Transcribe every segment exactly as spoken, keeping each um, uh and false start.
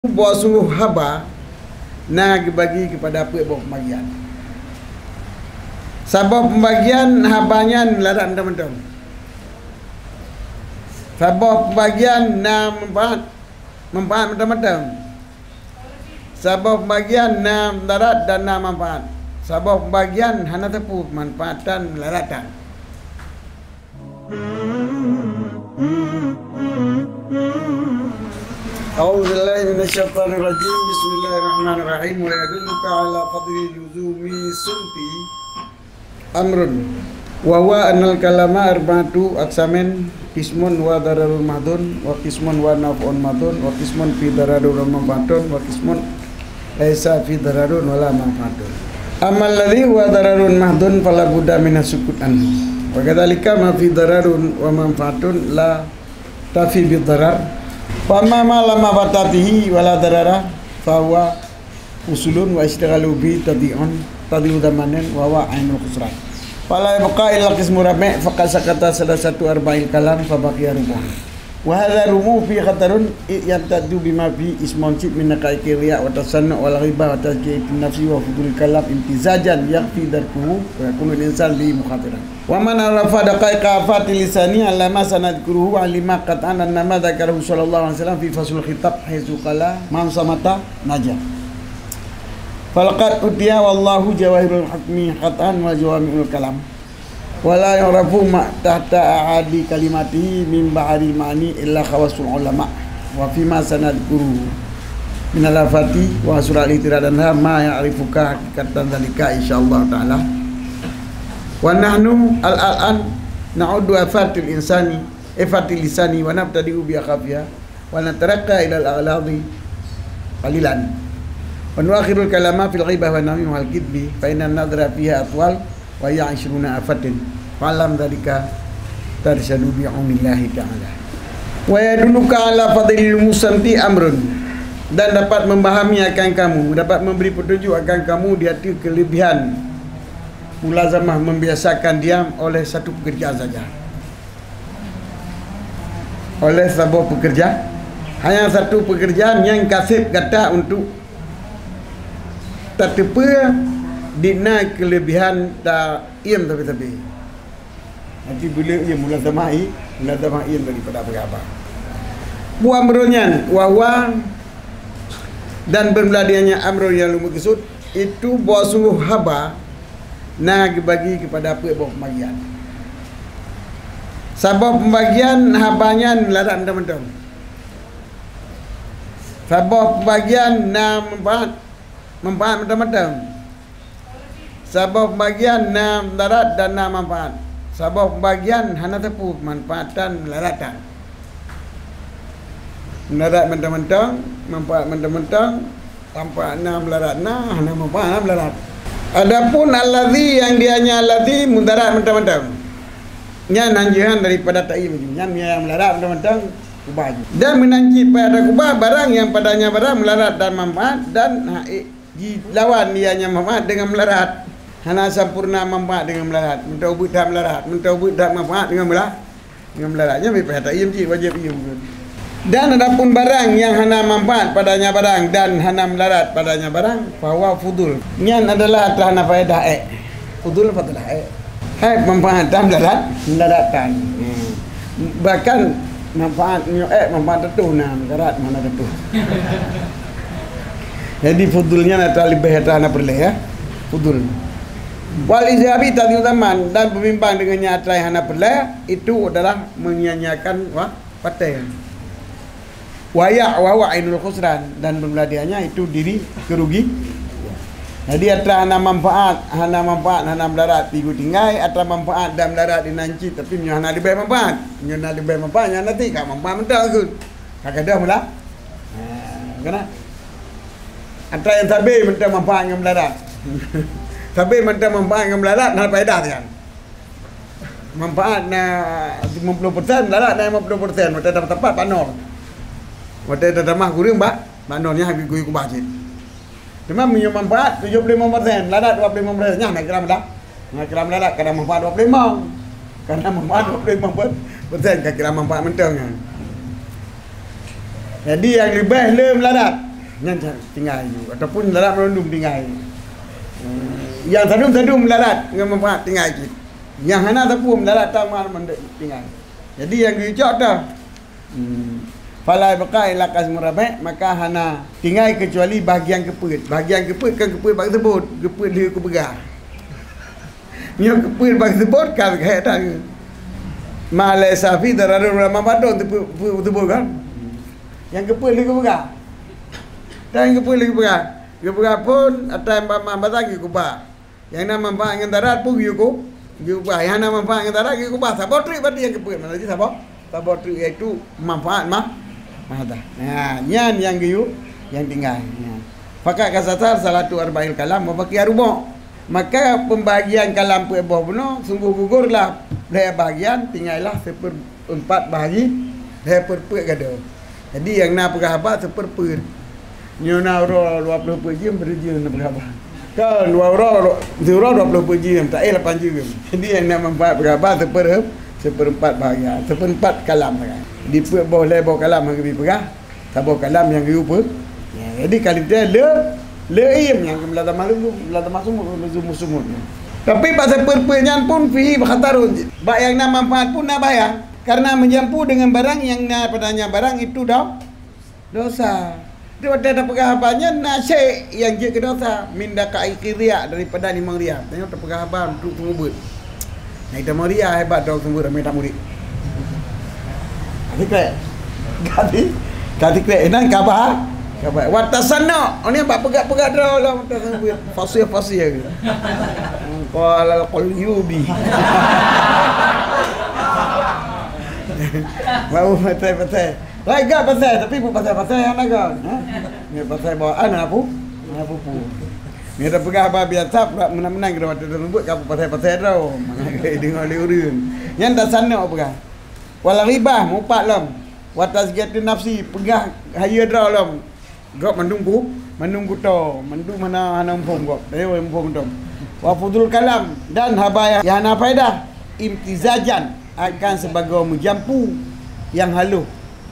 Bahwa sungguh haba na geubagi keupada peuet boh peubagian. Saboh peubagian haba nyan larat mantong-mantong. Saboh peubagian na manfaat, manfaat mantong-mantong. Saboh peubagian na mudarat dan na manfaat. Saboh peubagian hana teupeu manfaatan mudaratan. أعوذ بالله من الشيطان الرجيم. بسم الله الرحمن الرحيم. ويدلك على فضل لزوم الصمت أمر، وهو أن الكلام أربعة أقسام، قسم هو ضرر محض، وقسم هو نفع محض، وقسم فيه ضرر ومنفعة، وقسم ليس فيه ضرر ولا منفعة. أما الذي هو ضرر محض فلا بد من السكوت عنه، وكذلك ما فيه ضرر ومنفعة لا تنافي الضرر. فأما ما لا منفعة فيه ولا ضرر فهو فصول واشتغال به تضييع، تضييع زمان وهو عين الخسران. فلا يبقى إلا القسم الرابع، فقد سقط ثلاثة أرباع الكلام فبقي ربع. وهذا الربع فيه خطر، إذ يمتد بما فيه اسم الصمت من دقائق الرياء والتصنع والغيبة وتزكية النفس وفضول الكلام امتزاجا يكفي تركه ويكون الإنسان به مخاطرا. ومن عرف دقائق آفات اللسان على ما سنذكره علم قطعا أن ما ذكره صلى الله عليه وسلم في فصل الخطاب حيث قال: من صمت نجا. فلقد أوتي والله جواهر الحكم قطعا وجوامع الكلام، ولا يعرف ما تحت أعالي كلماته من بحر المعاني إلا خواص العلماء، وفيما سنذكره من الآفات وأسرار الاعتراض عنها ما يعرفك حقيقة ذلك إن شاء الله تعالى. ونحن الآن نعد آفات الإنسان، آفات اللسان، ونبتدئ بأخفها، ونترقى إلى الأغلاظ قليلا، ونؤخر الكلام في الغيبة والنميمة والكذب، فإن النظر فيها أطول، وهي عشرون آفة، فاعلم ذلك ترشد بعون الله تعالى. ويدلك على فضل لزوم الصمت أمر, dan dapat memahami akan kamu, dapat memberi petunjuk akan kamu di atas kelebihan mulazamah, membiasakan diam oleh satu pekerjaan saja. Oleh saboh pekerja, hanya satu pekerjaan nyang kaseb gata untuk tateupeue di na kelebihan ta-, iem tapi-tapi. Nanti bila iem, mulazamah iem, mulazamah iem daripada peugah haba. Buah meureuh nyan, wa huwa, dan beureulah di nyan amrun nyang lôn meukeusut, itu bahwa sungguh haba na geubagi keupada peuet boh peubagian. Saboh peubagian haba nyan larat mantong-mantong. Saboh peubagian na manfaat, manfaat mantong-mantong. Saboh peubagian na mudarat dan na manfaat. Saboh peubagian hana teupeu manfaatan mudaratan. Mudarat mantong-mantong, manfaat mantong-mantong, tanpa na mudarat na, hana manfaat na mudarat. Adapun allazi, nyang di nya allazi, mudarat mantong-mantong. Nyan hanjeuhan daripada ta'im, nyan nyang mudarat mantong-mantong, kubah jih. Dan meunan cit payah takubah barang nyang padanya barang mudarat dan manfaat, dan hak jilawan di nya manfaat dengan mudarat. Hana sampurna manfaat dengan mudarat. Meuntau beuet that mudarat, meuntau beuet that manfaat dengan mula-, dengan mudarat. Nyan payah ta'im cit, wajéb iem. Dan adapun barang nyang hana manfaat padanya barang dan hana mudarat padanya barang, fahuwa fudul. Nyan adalah atra hana faedah, ék. Fudul faedah, ék. Ék manfaat tan mudarat, mudarat tan. Hmm. Bahkan manfaat nyoe ék, manfaat teutuh na, mudarat mana teutuh. Jadi fudul nyan atra leubeh atra hana peureulée, ya. Fudul. Wal ijabi tadyu zaman, dan berbimbang dengannya atra yang hana peureulée, itu adalah menyia-nyiakan wa-, watée. Wa ya, wa huwa ainul khusran, dan beureulah di nya itu diri keurugi. Jadi atra hana manfaat, hana manfaat, hana mudarat, tigu tinggai, atra manfaat dan mudarat di nan cit, tapi meunyoe hana leubeh manfaat. Meunyoe na leubeh manfaat, nyan nanti ka manfaat mantong kheueh. Ka gadôh mula. Ha, keunan. Atra nyang sabe mantong manfaat ngon mudarat. Sabe mantong manfaat ngon mudarat, na faedah nyan. Manfaat na lima puluh persen, mudarat na lima puluh persen. Watée tampat, tampat bak nol. Watée tatamah kureueng bak, bak nol, nyan gui-gui kubah cit. Teuma meunyoe manfaat tujoh puluh lima persen, mudarat dua puluh lima persen, nyan na kira mudarat. Nyan kira mudarat, kadang manfaat dua puluh lima. Kadang manfaat dua puluh lima persen, ka kira manfaat mantong nyan. Jadi nyang leubeh le mudarat. Nyan tinggai ju. Ataupun dalam rundum tinggai. Hmm. Nyang sadum-sadum meudarat ngon manfaat tinggai cit. Nyang hana sapeue meudarat tam mandum tinggai. Jadi nyang geucok dah. Hmm. Fala yabqa illa qismur rabi', maka hana tinggai keucuali bahagian keupeuet. Bahagian keupeuet kan keupeuet bak teubot, keupeuet lheueh keupeugah. Nyoe keupeuet bak teubot kan kaya tadi. Ma laisa fi dararun wala manfaatun teupeu-, teubot kan. Nyang keupeuet lheueh keupeugah. Dan nyang keupeuet lheueh keupeugah. Keupeugah pun ata nyang ba-, ba-, batang geukubah. Nyang na manfaat ngon darat pun geuyue ku-, geuyue kubah. Nyang hana manfaat ngon darat geuyue kubah. Saboh treuk berarti nyang keupeuet. Mana jih saboh? Saboh treuk iaitu manfaat mah, mah dah. Nah, nyan nyang geuyue, nyang tinggai. Nah. Fakat kasasar salatu arba'il kalam wa baqiya rubu'. Maka pembahagian kalam peuet boh bunoe sungguh gugurlah lhèe bahagian, tinggalah seperempat bahagi, lhèe perpeuet gadoh. Jadi nyang na peugah haba seperpeuet. Nyoe na uroe dua ploh peuet jeuem, beurijeuem na peugah haba. Kan dua uroe, siuroe dua ploh peuet jeuem, taéh lapan jeuem. Jadi nyang na manfaat peugah haba seper-, seperempat bahagian, seperempat kalam sagai. Di peuet boh lhèe boh kalam nyang geubi peugah, saboh kalam nyang geuyue peuet. Ya, jadi kalite le, le iem nyang keumeula tamah luzum, keumeula tamah sumut, luzum sumut. Tapi bak seperpeuet nyan pun fihi khatarun. Bak nyang na manfaat pun na bahaya. Karena meujampu dengan barang nyang na padanya barang itu do-, dosa. Di watèe tapeugah haba nyan na syèk nyang jeuet keu dosa, min daqaiqir riya, daripada limong riya. Tanyoe tapeugah haba untuk seumeubeuet. Nah, ita meuria hebat dong seumeubeuet ramé that murit. Ka sikrek. Ka si-, ka sikrek. Inan ka ba-, ka ba-, wat tasanna. Oh, ni bak peugah-peugah droe lom taseumeubeuet. Fasih-fasih lagi. Qala al-Qalyubi. Baru betul-betul. Lagak pasai, tapi bukan pasai-pasai yang lagak. Ha? Ni pasai bawaan apa? Apa pun. Ni dah peugah haba biasa, pula menang-menang kita waktu tersebut, kamu pasai-pasai tau. Mangat deungoe lé ureueng. Nyang tasanna peugah. Wal ghibah, mupat lom. Wa tazkiyatun nafsi, peugah hayeue droe lom. Gob mandum ku, mandum kuto, mandum hana, hana muphom gob. Ayo muphom dong. Wa fudul kalam, dan haba nyang hana faedah. Imtizajan, akan sibagoe meujampu nyang haloh.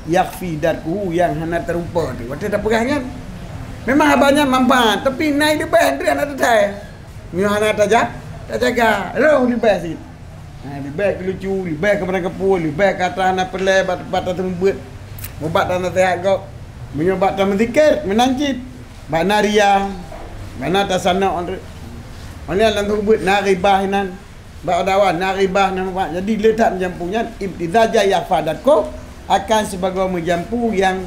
Yakhfi darkuhu, nyang hana tarumpa tu. Watèe tapeugah nyan, memang haba nyan manfaat, tapi na leubeh, hana teutai. Nyoe hana taja-, tajaga. Roh leubeh cit. Ha, leubeh keu lucu, leubeh keu meunan keu peue, leubeh keu atra hana peureulèe bak, bak taseumeubeuet. Mubat dan naseuhat gob. Meunyoe bak tameuzikir, meunan cit. Bak na ria, bak na tasanna. Oleh lam seumeubeuet na ghibah inan. Bak dakwah na ghibah na mubat. Jadi le that meujampu nyan, imtizajan yakhfa darkuhu, akan sibagoe meujampu nyang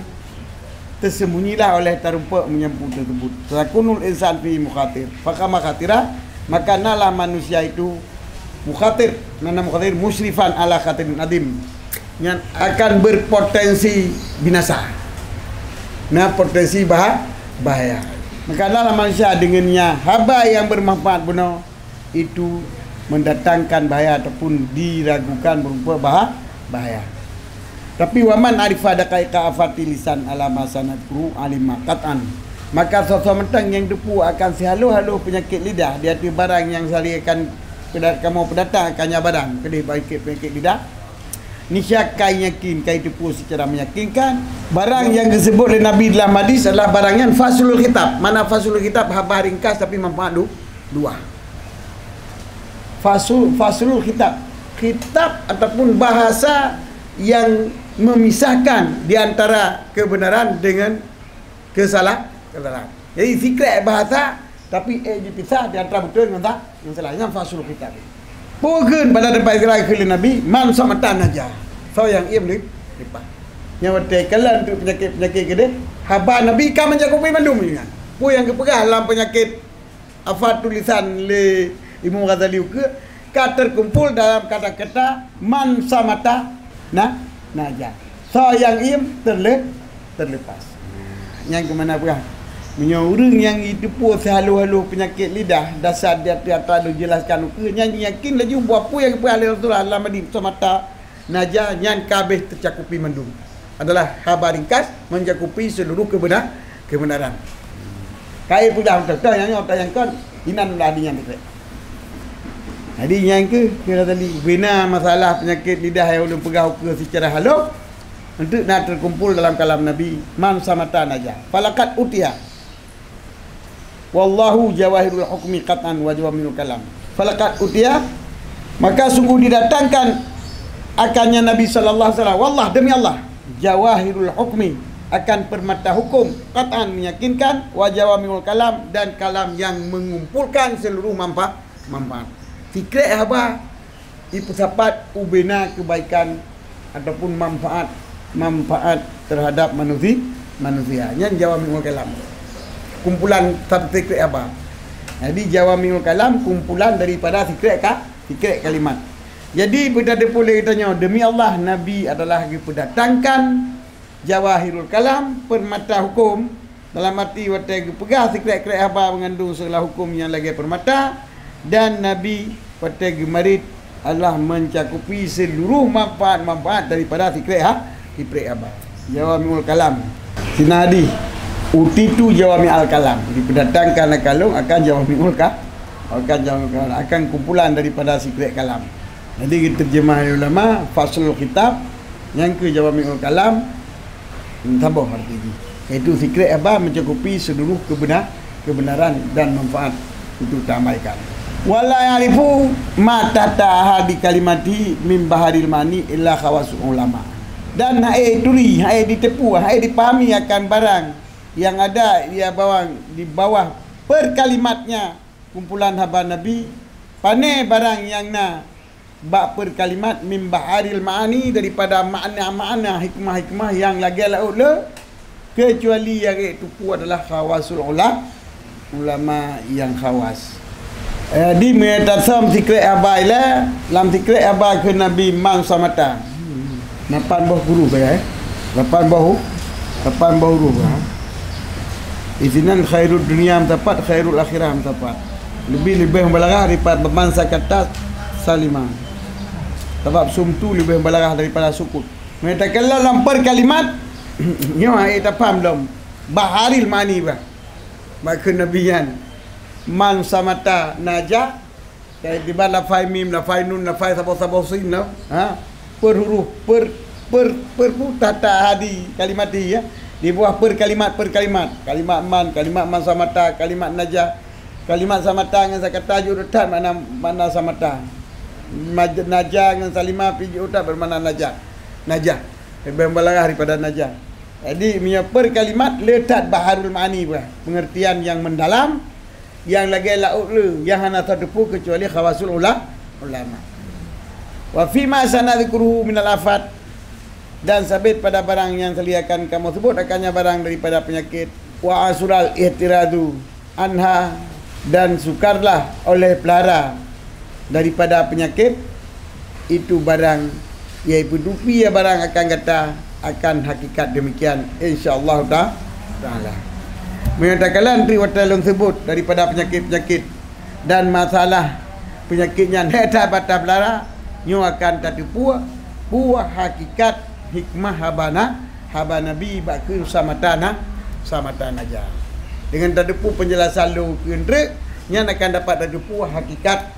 teusembunyilah oleh tarumpa meujampu tersebut. Takunul insan fi mukhatir. Fakama khatira, maka nalah manusia itu mukhatir. Mana mukhatir? Musyrifan ala khatirin adim. Nyan akan berpotensi binasa. Na potensi bah-, bahaya. Maka nalah manusia deungon nya haba nyang bermanfaat bunoe itu mendatangkan bahaya ataupun diragukan berupa bah-, bahaya. Tapi, "Wa man arifa daqaiqa afati lisan ala ma sanadkuru alima qat'an." Maka soe-soe mantong nyang teupeu akan sihalo-halo peunyakét lidah di ateueh barang nyang sari akan peuda-, kamoe peudatang akan nyan barang keudeh peunyakét, peunyakét lidah. Niscaya ka yakin, ka teupeu seucara meyakinkan. Barang nyang geuseubut lé Nabi dalam hadis adalah barang nyan faslul khitab. Mana faslul khitab? Haba ringkas tapi manfaat du-, dua. Fasu-, faslul khitab. Khitab ataupun bahasa yang memisahkan di antara kebenaran dengan kesala-, kesalahan. Jadi, sikrek bahasa, tapi, eh, jipisah di antara beutôi ngon sa-, ngon salah. Nyan faslul khitab. Peue kheun pada teumpat Israel kheun lé Nabi, "Man samata naja." Soe nyang iem le-, leupah. Nyang watèe kalon peunyakét-peunyakét keudeh, haba Nabi ka mencakupi mandum nyan. Peue nyang geupeugah lam peunyakét afatul lisan lé Imam Ghazali ukeue ka terkumpul dalam kata-kata man samata na, naja. Soe nyang iem terle-, terlepas. Nyang keumanö peugah? Meunyoe ureueng nyang jiteupeu sihalo-halo peunyakét lidah, dasar di ateueh ata lôn jelaskan ukeue, nyan yakin laju bahwa peue nyang geupeugah lé Rasulullah lam hadis samata naja nyan ka abéh teucakupi mandum. Adalah haba ringkas mencakupi seluruh keubeunar-, keubeunaran. Kai peugah beutôi-beutôi nyang nyoe, nyang kon, inan ulah di nyan teukrek. Jadi, nyang keuh, kira tadi, bina masalah peunyakét lidah nyang ulôn peugah ukeue seucara halôh, Untuk na terkumpul dalam kalam Nabi, "Man samata naja." Falaqad utiya. Wallahu jawahirul hukmi qat'an wa jawami'ul kalam. Falaqad utiya, maka sungguh didatangkan akannya Nabi sallallahu alaihi wasallam. Wallah, demi Allah, jawahirul hukmi, akan permata hukum, qat'an, meyakinkan, wa jawami'ul kalam, dan kalam yang mengumpulkan seluruh manfa-, manfaat. Sikrek haba ipeusapat ubena kebaikan ataupun manfaat, manfaat terhadap manusi-, manusia. Nyan jawami'ul kalam. Kumpulan sab-, sikrek haba. Jadi, jawami'ul kalam kumpulan daripada sikrek ka-, sikrek kalimat. Jadi, beutateupeue lé geutanyoe, demi Allah, Nabi adalah geupeudatangkan jawahirul kalam, permata hukum, dalam arti watée geupeugah sikrek-krek haba meungandung segala hukum nyang lagée permata, dan Nabi watée geumarit Allah mencakupi seluruh manfaat-manfaat daripada sikrek ha-, sikrek haba. Jawami'ul kalam. Sina hadih, utitu jawami'al kalam. Dipeudatangkan lé lôn akan jawami'ul ka-, akan jawami'ul kalam, akan kumpulan daripada sikrek kalam. Jadi, diterjemah lé ulama, faslul khitab, nyang keu jawami'ul kalam, saboh arti jih, yaitu sikrek haba mencakupi seluruh kebenar-, kebenaran dan manfaat untuk taabaikan. Wala ya'rifu ma tahta ahadi kalimati min baharil ma'ani illa khawasul ulama. Dan hana turi, hana jiteupeue, hana jipahami akan barang yang ada di bawah, di bawah per kalimatnya kumpulan haba Nabi, pane barang nyang na bak per kalimat min baharil ma'ani, daripada makna-makna, hikmah-hikmah nyang lagée laôt le, keucuali nyang ék teupeue adalah khawasul ula-, ulama nyang khawas. Eh, di meunyoe tasöm sikrek haba ilée, lam sikrek haba keu Nabi man samata. Na pat boh huruf ya, eh? Lapan boh hu-, lapan boh huruf, ha? Isinan khairud dunya meusapat, khairul akhirah meusapat. Leubeh-leubeh meubalarah daripada man sakata salima. Sabab sumtu leubeh meubalarah daripada sukut. Meunyoe takalon lam per kalimat, nyoe ai tapaham lom. Baharil ma'ani bah. Maka Nabi nyan, man samata naja, Ka itibar lafai mim, lafai nun, lafai saboh-saboh sin, no? Ha? Per huruf, per, per, per pu tahta ahadi kalimati, ya. Di bawah per kalimat, per kalimat. Kalimat man, kalimat man samata, kalimat naja. Kalimat samata ngon sakata jeuet that makna, makna samata. Maj-, naja ngon salima pi jeuet that bermakna naja. Naja. Lebih meubalarah daripada naja. Jadi, meunyoe per kalimat le that baharul ma'ani bah, pengertian yang mendalam, nyang lagée laôt le, nyang hana tateupeue keucuali khawasul ula-, ulama. Wa fi ma sanadzkuruhu minal afat, dan sabit pada barang nyang seuleuh akan kamoe sebut akannya barang daripada peunyakét, wa asural ihtiradu anha, dan sukarlah oleh peulara daripada peunyakét, itu barang, yaitu dupi ya barang akan gata akan hakikat demikian, insya Allah ta-, taala. Meunyoe takalon treuk watée lôn sebut daripada peunyakét-peunyakét dan masalah peunyakét nyan hek that bak tapeulara, nyoe akan tateupeue buah hakikat hikmah haba na, haba Nabi bak keu samata na, samata naja. Dengan tateupeue penjelasan lôn keu treuk, nyan akan dapat tateupeue hakikat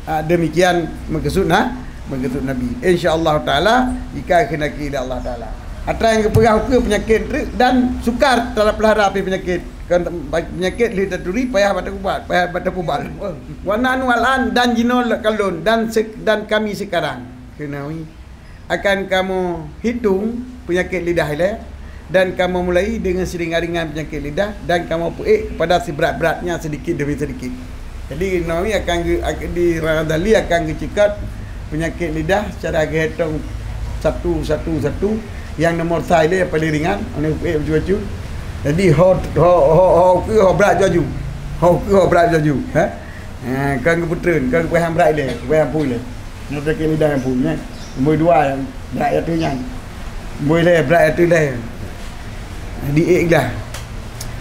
Ah, demikian meukeusud na-, meukeusud Nabi. Insya Allah Taala, jika kehendaki Allah Taala. Atra nyang geupeugah ukeue peunyakét treuk dan sukar, tala peulara pih peunyakét. Kan peunyakét lheueh taturi payah bak tapubat, payah bak tapubat. Wa nahnu al-an, dan jinoe lé kalon dan se-, dan kami sekarang. Keunawi akan kamoe hitong peunyakét lidah ilée, dan kamoe mulai deungon siringan-ringan peunyakét lidah, dan kamoe peuék keupada sibrat-bratnya sidikit demi sidikit. Jadi, Nawawi akan geu-, ak-, di Ramadhan akan geuceukat peunyakét lidah secara geuhitong satu, satu, satu. Nyang nomor sa ilée nyang paleng ringan, aneuk peuék bacut-bacut. Jadi, ho, ho, ho, ho keu ho brat laju. Ho keu ho brat laju, ha? Ha, kan geupeutreun, kan geupeugah brat ilée, geupeugah pui ilée. Nyoe peunyakét lidah nyang phôn nyan. Nombor dua nyang brat ateueh nyan. Nombor lhée brat ateueh lhée. Di ék dah.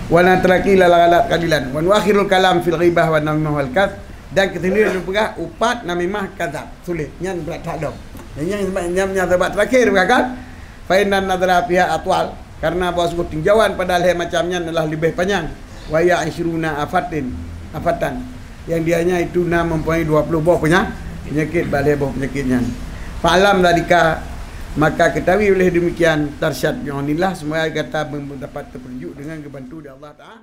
Wa la talaqi la ghalat qalilan. Wa nuakhirul kalam fil ghibah wa namimah wal kadz. Dan keuteunyoe lôn peugah upat namimah kadzab. Sulet. Nyan brat that lom. Nyan, nyan, nyan, nyan sabab terakhir bukan kan? Fa inna nadhara fiha atwal. Karena bahwa sungguh tinjauan pada lhée macam nyan adalah leubeh panyang. Wa hiya isyruna afatin. Afatan. Yang dianya itu na mempunyai dua puluh boh penya-, penyakit, bak lhée boh penyakit nyan. Fa'lam dzalika, Maka ketahui oleh demikian, tarsyad bi'aunillah, semoga gata mendapat petunjuk dengan dibantu di Allah Ta'ala.